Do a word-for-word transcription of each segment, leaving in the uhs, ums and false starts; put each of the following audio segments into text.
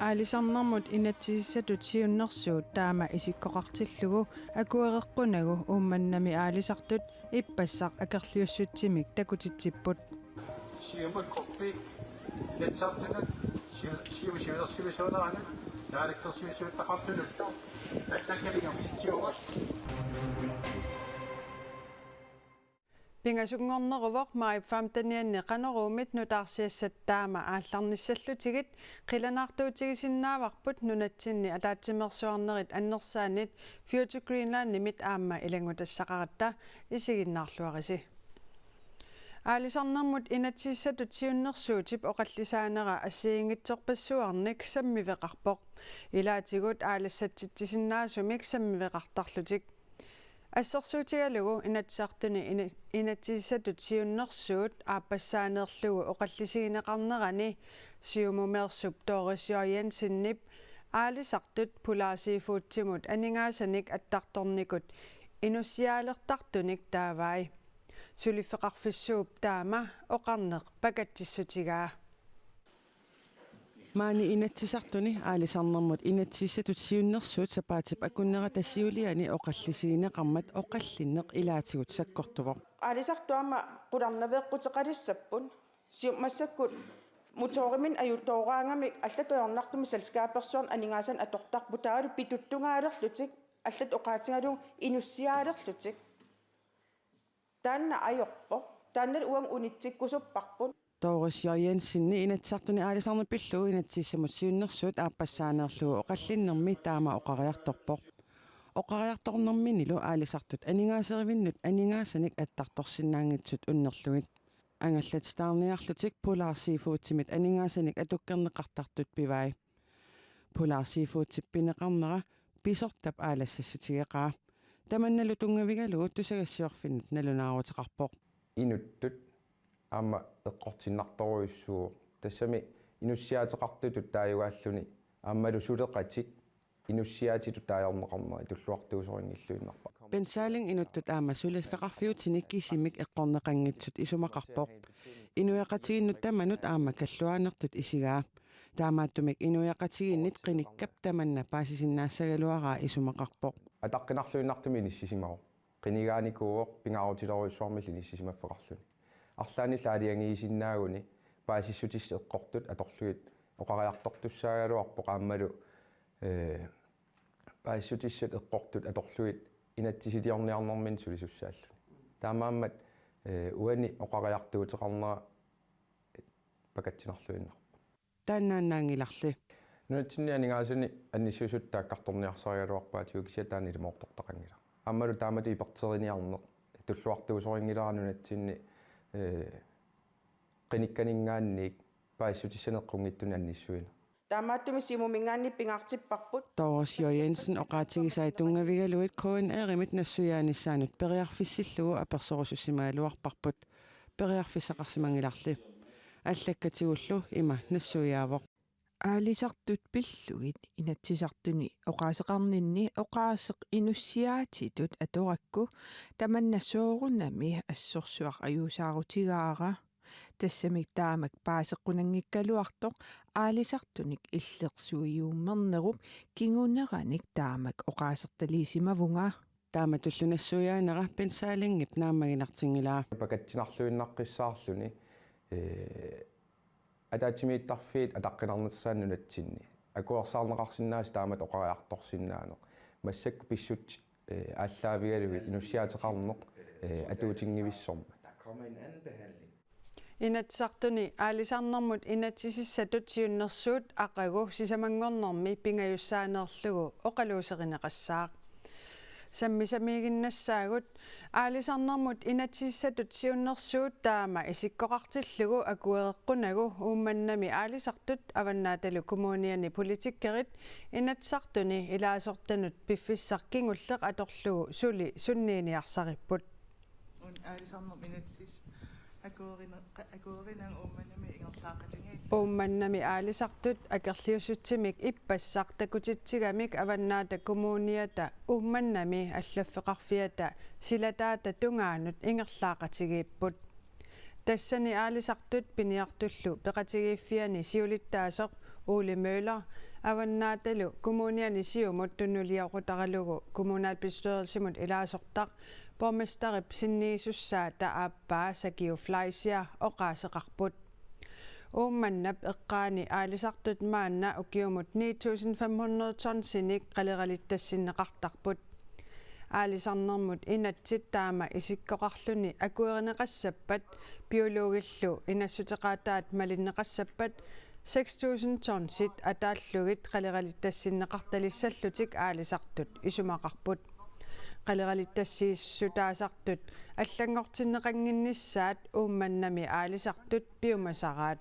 Aalisarnermut inatsisissatut siunnersuut taama isikkoqartillugu akuereqqunagu Uummannami aalisartut ippassaq akerliussutsimik takutitsipput. Siumut Quppi Inatsisartunut siu-, siu-, siunersuisuuneranut naalakkersuisuuttaqartunullu tassakkalingersitsiugut. Pingasunngorneruvoq maajip femtenianni Qanoruumit nutaarsiassat taama aallarnissallutigit qilanaartuutigisinnaavarput nunatsinni ataatsimeersuarnerit annersaannit Future Greenlandimit aamma ilanngutassaqaratta, isiginnaarluarisi. Aalisarnermut inatsisissatut siunnersuutip oqallisaanera assigiinngitsorpassuarnik sammiveqarpoq. Ilaatigut aalassatsitsisinnaasumik sammiveqartarlutik. Assersuutigalugu Inatsisartuni ina-, inatsisissatut siunnersuut aappassaaneerlugu oqallisigineqarnerani Siumumeersup Doris J. Jensenip aalisartut Polar Seafoodimut aningaasanik attartornikut inussiaalertartunik taavai. Suliffeqarfissuup taama oqarneq pakatsissutigaa. Maani Inatsisartuni aalisarnermut inatsisissatut siunnersuut sapaatip akunnerata siuliani oqallisigineqarmat oqallinneq ilaatigut sakkortuvoq. Aalisartut aamma qularnaveeqquteqalissapput. Siumut massakkut motoriminnut ajutooraangamik allatut ajornartumik selskabersuarnik aningaasanik atortarput, taavalu pituttungaalerlutik, allatut oqaatigalugu inussiaalerlutik. Taanna ajorpoq. Taannalu uanga unitsikkusupparput. Doris J. Jensenip Inatsisartuni aalisarneq pillugu inatsisissamut siunnersuut aappassaaneerlugu oqallinnermi taama oqariartorpoq. Oqariartornerminilu aalisartut aningaaserivinnut aningaasanik attartorsinnaanngitsut unnerlugit. Angallatitaarniarlutik Polar Seafoodimit aningaasanik atukkerneqartartut pivai. Polar Seafoodip pineqarnera pisortap aalassassutigeqaa. Tamannalu tunngavigalugu tusagassiorfinnut nalunaaruteqarpoq. Inuttut aamma eqqortinnartorujussuuvoq. Tassami inussiaateqartutut taajugaalluni aammalu suleqatik inussiaatitut taajorneqarneri tulluartuusorinngilluinnarput. Bent Salling inuttut aamma suliffeqarfiutini kisimik eqqorneqanngitsut isumaqarpoq. Inuiaqatigiinnut tamanut aamma kalluaanertut isigaa. Taamaattumik inuiaqatigiinnit qinikkap tamanna paasisinnaassagaluaraa isumaqarpoq. Ataqqinarluinnartumik inissisimavoq. Qinigaanikuuvoq pingaarutilerujussuarmillu inissisimaffeqarluni. Arlaannillu aalajangiisinnaaguni paasissutissat eqqortut atorlugit oqariartortussaagaluarpoq aammalu, ee, paasissutissat eqqortut atorlugit inatsisiliorniarnerminni sulisussaalluni. Taamaammat, ee, uani oqariartuuteqarnera pakatsinarluinnarpoq. Taannaannaanngilarli. Nunatsinni aningaasanik annissuisut taakkartorniarsarigaluarpaatigut kisianni taanna ilumoortortaqanngilaq. Aammalu taamatut iperteriniarneq tulluartuusorinngilara nunatsinni, ee, qinikkaninngaanniit paasissutissanik eqqunngitsunik annissuineq. Taamaattumik Siumuminngaanniit pingaartipparput. Doris J. Jensen oqaatigisai tunngavigalugit K N R-imit nassuiaanissaanut periarfissillugu apersorusussimagaluarparput. Periarfissaqarsimanngilarli. Allakkatigullu ima nassuiaavoq. Aalisartut pillugit Inatsisartuni oqaaseqarninni oqaaseq inussiaatitut atorakku tamanna soorunami assorsuaq ajuusaarutigaara. Tassami taamak paaseqqunanngikkaluartoq aalisartunik illersuiuummernerup kinguneranik taamak oqaasertaliisimavunga. Taamatullu nassuiaanera Bent Salingip naammaginartinngilaa. Pakatsinarluinnaqqissaarluni, ee, ataatsimiittarfiit ataqqinarnissaannut nunatsinni akuersaarneqarsinnaasut taamatut oqariartorsinnaaneq. Massakkut pissutsit, ee, aallaavigalugit inussiaateqarneq, ee, atuutinngivissormat. Inatsisartuni aalisarnermut inatsisissatut siunnersuut aqagu sisamanngornermi pingajussaaneerlugu oqaluuserineqassaaq. Sammisamiiginnassaagut, aalisarnermut inatsisissatut siunnersuut taama isikkoqartillugu akuereqqunagu Uummannami aalisartut Avannaatalu Kommuniani politikerit Inatsisartuni ilaasortanut piffissaq kingulleq atorlugu suli sunniiniarsaripput. Un aalisarnermut inatsisis akuerina-, akuerinagu Uummannami ingerlaaqatigiit. Uummannami aalisartut akerliussutsimik ippassaq takutitsigamik Avannaata Kommuniata Uummannami allaffeqarfiata silataata tungaanut ingerlaaqatigiipput. Tassani aalisartut piniartullu peqatigiiffiani siulittaasoq Ole Møller Avannaatalu Kommuniani siumut tunuliaqutaralugu kommunalbestyrelsimut ilaasortaq borgmesterip sinniisussaata aappaa Sakiu Fleischer oqaaseqarput. Uummannap eqqaani aalisartut maanna ukiumut ni tusind fem hundrede tonsinik qaleralittassinneqartarput. Aalisarnermut inatsit taama isikkoqarluni akuerineqassappat biologillu inassuteqaataat malinneqassappat seks tusind tonsit ataallugit qaleralittassinneqartalissallutik aalisartut isumaqarput. Qaleralittassiissutaasartut allanngortinneqannginnissaat Uummannami aalisartut piumasaraat.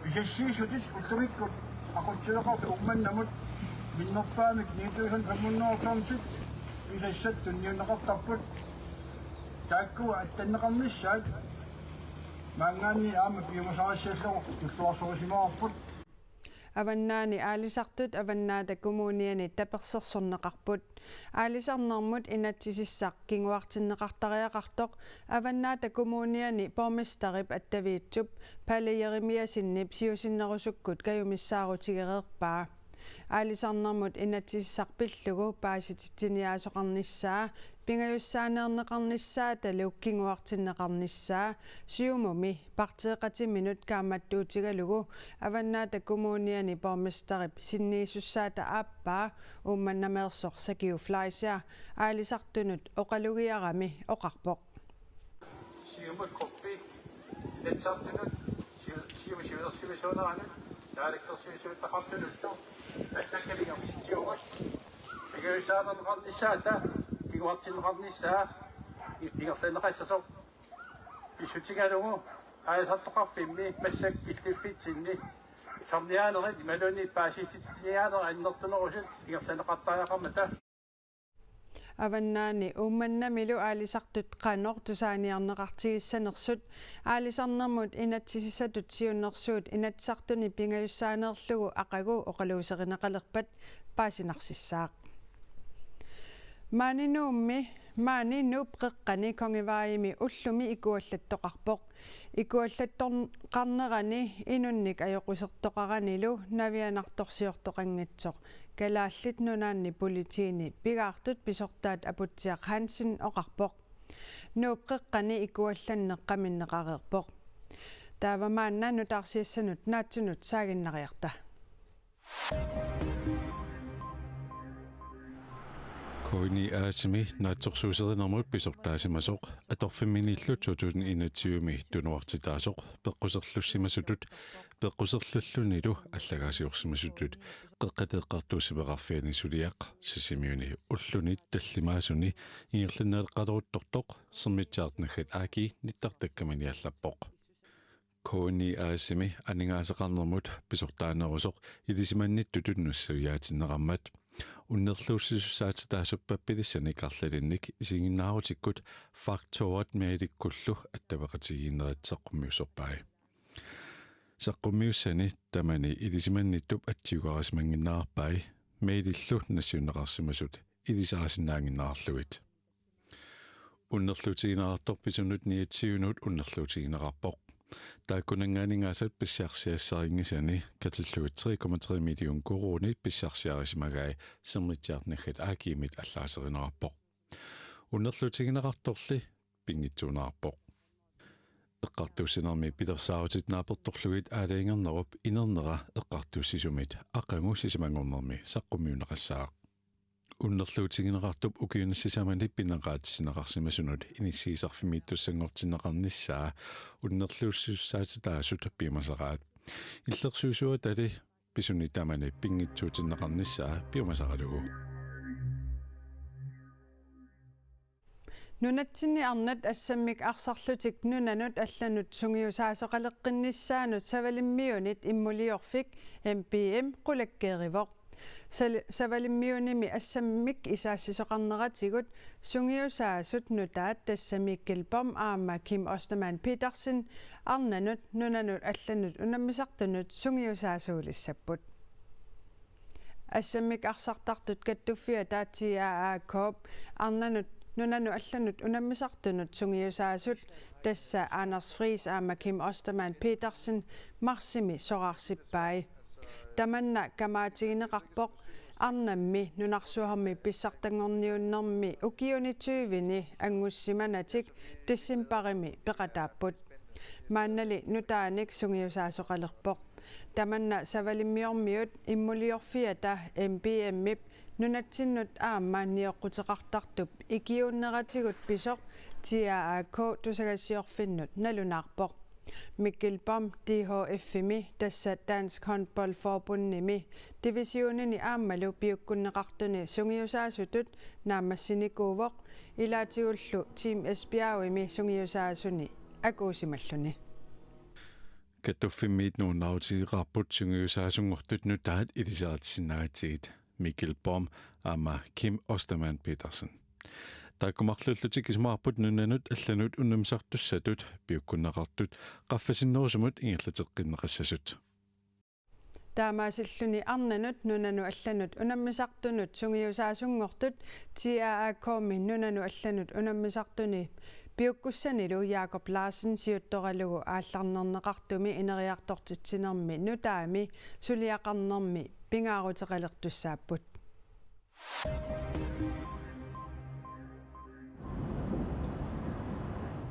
Pisassiissutit ullumikkut aqutsineqartut Uummannamut minnerpaamik ni tusind fem hundrede tonsit pisassat tunniunneqartarput. Taakku attanneqarnissaat maanngaanniit aamma piumasarissiallugu tulluarsorisimavoq. Avannaani aalisartut Avannaata Kommuniani tapersersorneqarput. Aalisarnermut inatsisissaq kinguartinneqartariaqartoq Avannaata Kommuniani borgmesterip attaviitsup Palle Jerimiassenip siusinnerusukkut kajumissaarutigereerpaa. Aalisarnermut inatsisissaq pillugu paasititsiniaasoqarnissaa, pingajussaaneerneqarnissaatalu kinguartinneqarnissaa Siumumi parteeqatiminut kaammattuutigalugu Avannaata Kommuniani borgmesterip sinniisussaata aappaa Uummannameersoq Sakiu Fleischer aalisartunut oqalugiarami oqarpoq. Siumut Quppi Inatsisartunut siu-, siu-, siulersuisuuneranut naalakkersuisuuttaqartunullu assakkalingersitsiugut pingajussaaneerneqarnissaata kinguartinneqarnissaa i-, ingerlanneqassasoq pissutigalugu aalisartoqarfimmi massakkut killiffitsinni sorniaanerit imaluunniit paasissutitsiniaanerit annertunerusut ingerlanneqartariaqarmata. Avannaani Uummannamilu aalisartut qanoq tusaaniarneqartigissanersut aalisarnermut inatsisissatut siunnersuut Inatsisartuni pingajussaaneerlugu aqagu oqaluuserineqalerpat paasinarsissaaq. Maani Nuummi, maani Nuup Qeqqani Kongevejimi ullumi ikuallattoqarpoq. Ikuallattoqarnerani inunnik ajoqusertoqaranilu navianartorsiortoqanngitsoq Kalaallit Nunaanni Politiini pigaartut pisortaat Aputsiaq Hansen oqarpoq. Nuup Qeqqani ikuallanneq qaminneqareerpoq. Taava maanna nutaarsiassanut naatsunut saaginnariarta. K N I A/S-imi naatsorsuuserinermut pisortaasimasoq atorfimminillu to tusind enogtyve-mi tunuartitaasoq peqquserlussimasutut peqquserlullunilu allagaasiorsimasutut Qeqqata Eqqartuussiveqarfiani suliaq Sisimiuni ulluni tallimaasuni ingerlanneqaleruttortoq Sermitsiartoq naggat A G nittartakkaminik allappoq. K N I A/S-imi aningaasaqarnermut pisortaanerusoq ilisimannittutut nassuiaatinneqarmat unnerluussisussaatitaasup pappilissanik arlalinnik isiginnaarutikkut faktorat mailikkullu attaveqatigiinnerit saqqummiussorpai. Saqqummiussani tamani ilisimannittut atsiugaarisimanginnarpai mailillu nassiunneqarsimasut ilisarisinnaannginnarlugit. Unnerluutigineqartoq pisunut niogtyvenut unnerluutigineqarpoq. Taakkunannga aningaasat pissarsiassarinngisani katillugit tre komma tre million koruunit pissarsiarisimagai Sermitsiartoq naggat A G-mit allaaserineqarpoq. Unnerluutigineqartorli pinngitsuuneqarpoq. Eqqartuussinermi pilersaarutit naapertorlugit aalajangernerup inernera eqqartuussisumit aqagu sisamanngornermi saqqummiunneqassaaq. Unnerluutigineqartup ukiuni sisamani pineqaatissinneqarsimasunut inissiisarfimmiittussanngortinneqarnissaa unnerluussisussaatitaasut piumasaraat. Illersuisuatali pisuni tamani pinngitsuutinneqarnissaa piumasaralugu. Nunatsinni arnat assammik arsarlutik nunanut allanut sungiusaasoqaleqqinnissaanut Savalimmiunit immuliorfik M P M qulakkeerivoq. Sal-, Savalimmiunimi assammik isaassisoqarneratigut sungiusaasut nutaat, tassa Mikkel Bom aamma Kim Ostermann Petersen, arnanut nunanut allanut unammisartunut sungiusaasuulissapput. Assammik arsartartut kattuffiata T A A K-p arnanut nunanut allanut unammisartunut sungiusaasut, tassa Anders Friis aamma Kim Ostermann Petersen, marsimi soraarsippai. Tamanna kamaatigineqarpoq arnammi nunarsuarmi pissartanngorniunnermi ukiuni tyveni angusimanatik decembarimi peqataapput. Maannali nutaanik sungiusaasoqalerpoq. Tamanna Savalimmiormiut immuliorfiata M B M-ip nunatsinnut aamma nioqquteqartartup ikiuunneratigut pisoq T A A K tusagassiorfinnut nalunaarpoq. Mikkel Bom D H F-imi, tassa Dansk Håndboldforbundimi, divisionini aammalu piukkunneqartuni sungiusaasutut naammassinikuuvoq, ilaatigullu Team Esbjergimi sungiusaasuni akuusimalluni. Kattuffimmiit nuunnaarutigeqaarput sungiusaasunngortut nutaat ilisaritissinnaagatsigu Mikkel Bom aamma Kim Ostermann Petersen. Taakku marluullutik isumaqarput nunanut allanut unammisartussatut piukkunneqartut qaffasinnerusumut ingerlateqqinneqassasut. Taamaasilluni arnanut nunanut allanut unammisartunut sungiusaasunngortut T A A K-mi nunanut allanut unammisartuni piukkussanilu Jakob Larsen siuttoralugu aallarnerneqartumi ineriartortitsinermi nutaami suliaqarnermi pingaaruteqalertussaapput.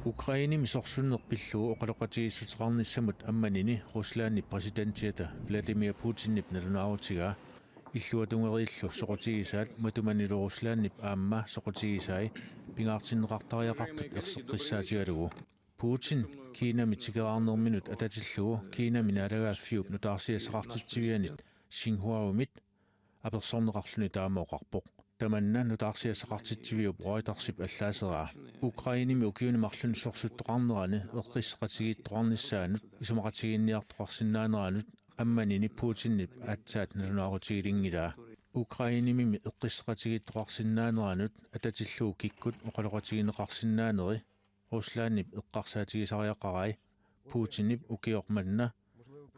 Ukrainemi sorsunneq pillugu oqaloqatigiissuteqarnissamut ammanini Ruslandip præsidentiata Vladimir Putinip nalunaarutigaa illuatungeriillu soqutigisaat matumanilu Ruslandip aamma soqutigisai pingaartinneqartariaqartut erseqqissaatigalugu. Putin Kinami tikeraarnerminut atatillugu Kinami naalagaaffiup nutaarsiassaqartitsivianit Xinhuaomit apersorneqarluni taama oqarpoq. Tamanna nutaarsiassaqartitsiviup Reutersip allaaseraa. Ukrainemi ukiuni marlunni sorsuttoqarnerani eqqisseqatigiittoqarnissaanut isumaqatigiinniartoqarsinnaaneranut ammanini Putinip aatsaat nalunaarutigilinngilaat. Ukrainemi eqqisseqatigiittoqarsinnaaneranut atatillugu kikkut oqaloqatigineqarsinnaaneri Ruslandip eqqarsaatigisariaqarai Putinip ukioq manna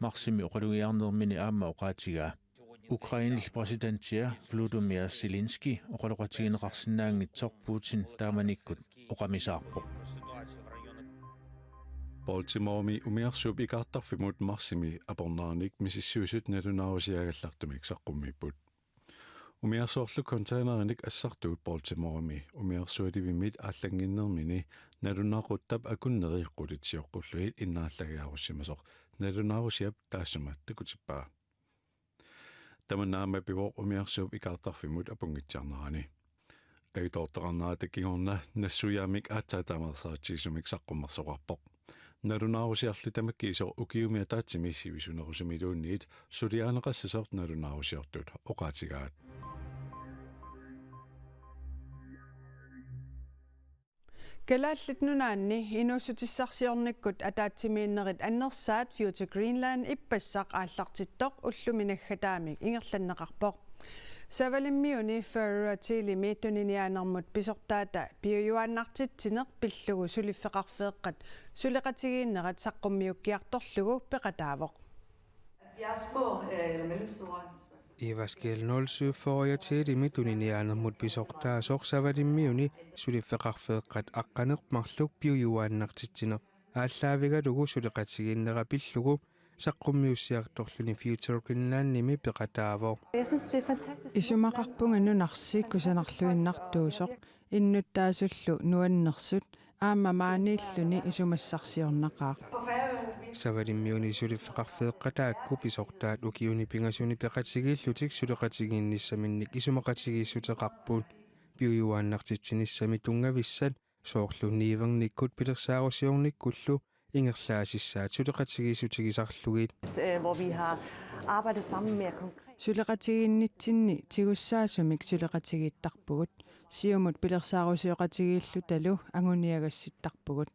marsimi oqalugiarnermini aamma oqaatigaa. Ukrainip præsidentia Volodymyr Zelensky oqaloqatigineqarsinnaanngitsoq Putin taamanikkut oqamisaarpoq. Baltimoremi umiarsuup ikaartarfimmut marsimi apornaranik misissuisut nalunaarusiaagallartumik saqqummiipput. Umiarsuarlu containerinik assartuut Baltimoremi umiarsualivimmit aallannginnermini nalunaaquttap akunneri qulit sioqqullugit innaallagiarussimasoq nalunaarusiap taassuma takutippaa. Tamanna aamma pivoq umiarsuup ikaartarfimmut apunngitsiarnerani. Ajutoortaqarnerata kingorna nassuiaammik aatsaat taameersaatigisumik saqqummersoqarpoq. Nalunaarusiarli tamakkiisoq ukiumi ataatsimi sivisunerusumiluunniit suliarineqassasoq nalunaarusiortut oqaatigaat. Kalaallit Nunaanni inuussutissarsiornikkut ataatsimiinnerit annersaat Future Greenland ippassaq aallartittoq ullumi naggataamik ingerlanneqarpoq. Savalimmiuni Færø Hotelimi tuniniaanermut pisortaata piujuaannartitsineq pillugu suliffeqarfeeqqat suleqatigiinnerat saqqummiukkiartorlugu peqataavoq. De er små, øh, eller mellemstore. Ivaskil nul syv Færø Hotelimi tuniniaanermut pisortaasoq Savalimmiuni suliffeqarfeeqqat aqqaneq marluk piujuaannartitsineq aallaavigalugu suleqatigiinnera pillugu saqqummiussiartorluni Future Greenlandimi peqataavoq. Jeg synes, det er fantastisk. Isumaqarpunga nunarsi kusanarluinnartuusoq, innuttaasullu nuannersut, aamma maaniilluni isumassarsiornaqaaq. Savalimmiuni suliffeqarfeeqqat taakku pisortaat ukiuni pingasuni peqatigiillutik suleqatigiinnissaminnik isumaqatigiissuteqarput. Piujuaannartitsinissami tunngavissat soorlu niuernikkut pilersaarusiornikkullu ingerlaasissaat suleqatigiissutigisarlugit. Øh, hvor vi har arbejdet sammen med konkret. Suleqatigiinnitsinni tigussaasumik suleqatigiittarpugut, siumut pilersaarusioqatigiillutalu anguniagassittarpugut.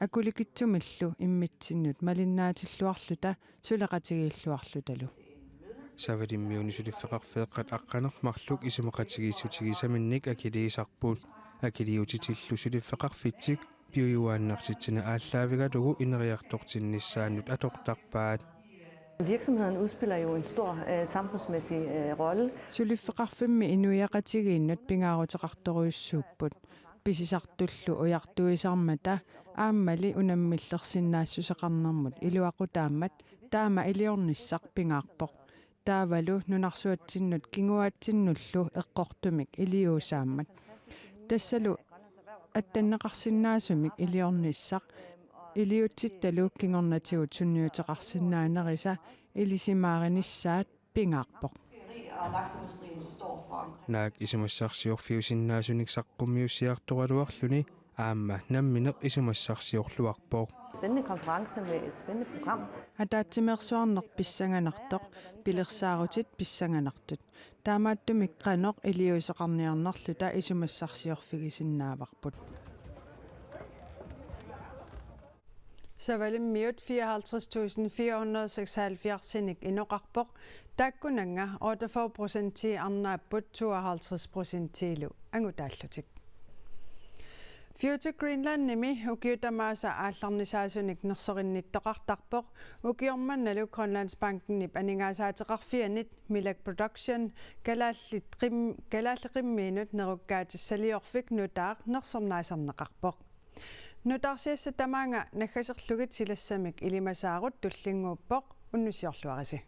Akulikitsumillu immitsinnut malinnaatilluarluta suleqatigiilluarlutalu. Savalimmiuni suliffeqarfeeqqat aqqaneq marluk isumaqatigiissutigisaminnik akiliisarput. Akiliutitillu suliffeqarfitsik piujuaannartitsineq aallaavigalugu ineriartortinnissaannut atortarpaat. Virksomheden udspiller jo en stor, øh, samfundsmæssig, øh, rolle. Suliffeqarfimmi inuiaqatigiinnut pingaaruteqartorujussuupput. Pisisartullu ujartuisarmata aammali unammillersinnaassuseqarnermut iluaqutaammat taama iliornissaq pingaarpoq. taavalu nunarsuatsinnut kinguaatsinnullu eqqortumik iliuusaammat. Tassalu attanneqarsinnaasumik iliornissaq iliuutsittalu kingornatigut sunniuteqarsinnaanerisa ilisimaarinnissaat pingaarpoq. Naak isumassarsiorfiusinnaasunik saqqummiussiartoraluarluni aamma nammineq isumassarsiorluarpoq. Spændende konference med et spændende program. Ataatsimeersuarneq pissanganartoq, pilersaarutit pissanganartut. Taamaattumik qanoq iliuuseqarniarnerluta isumassarsiorfigisinnaavarput. Savalimmiut fireoghalvtreds tusind fire hundrede seksoghalvfjerdsinik inoqarpoq, taakkunannga otteogfyrre procentii arnaapput tooghalvtreds procentiilu angutaallutik. Future Greenlandimi ukiut tamaasa aallarnisaasunik nersorinnittoqartarpoq, ukioq mannalu Grønlandsbankenip aningaasaateqarfianit Milak Production Kalaallit Qim-, Kalaallit Qimmiinut nerukkaatissaliorfik nutaaq nersornaaserneqarpoq. Nutaarsiassat tamaanga naggaserlugit silassamik ilimasaarut tullinnguuppoq, unnussiorluarisi.